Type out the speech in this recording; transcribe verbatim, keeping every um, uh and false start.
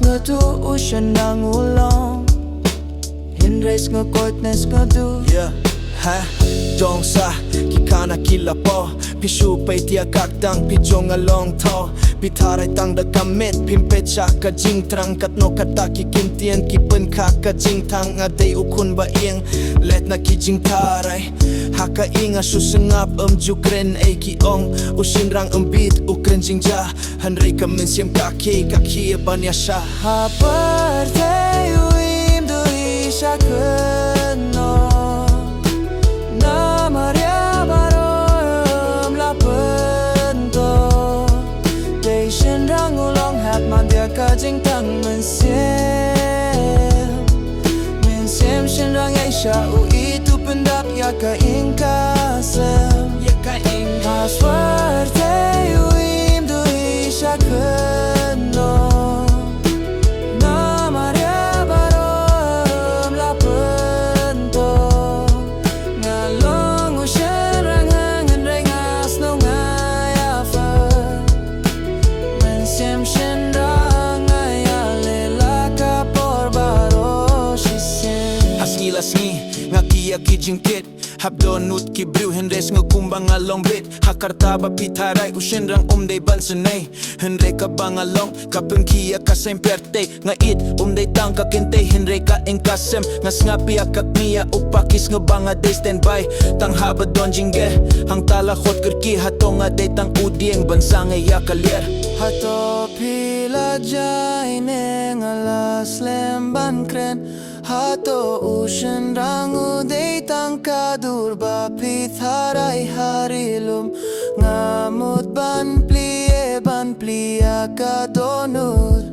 Nga tu u shen nang u long. Hynrei nga koit ne nga du. Yeah. Ha. Dong sa ki kana ki la po. Phi shu peit ïa ka tang phi jong nga long tho. Phi tharai tang da ka met phim peit sha ka jingthrang katno kata ki ktien ki pynkhah ka jingtang nga dei u khun ba ïeng. Let na ki jingtharai. Ha ka ïing nga shu sngap em ju kren ei ki ong. U shynrang em bit u kren jingjia. Hynrei ka mynsiem ka khie ka khie ban ïa sha. Ha pyrthei u im dei sha kynnoh. Namar ïa baroh em la pyntoh. Dei shynrang u long hap man ïa ka jingtang mynsiem. Mynsiem shynrang ïa sha u i tu pyndap ïa ka ïing ka sem. Ïa ka ïing ka sem. Pyrthei u im dei sha kynnoh. Namar ïa baroh em la pyntoh. Nga long u shynrang hynrei nga sngew nga ïa pher. Mynsiem shynrang nga ïa leh la ka por baroh shisien. Ha sngi la sngi nga kit ïa ki jingkit. Hap dohnud ki briew hynrei sngew kumba nga long bit. Ha ka rta ba phi tharai u shynrang um dei ban sngew. Hynrei kaba nga long ka pynkhih ïa ka seng pyrthei. Nga ïeit um dei tang ka kynthei hynrei ka ïing ka sem. Nga sngap ïa ka kmie ïa u pakhi sngew ba nga dei standby. Tang haba don jingeh hangta la khot kyrkieh hato nga dei tang u dieng ban sangeh ïa ka lier. Hato phi la jai ne nga la slem ban kren. Hato u shynrang u dei tang ka dur ba phi tharai ha ri lum. Nga mut ban plie ban plie ïa ka dohnud.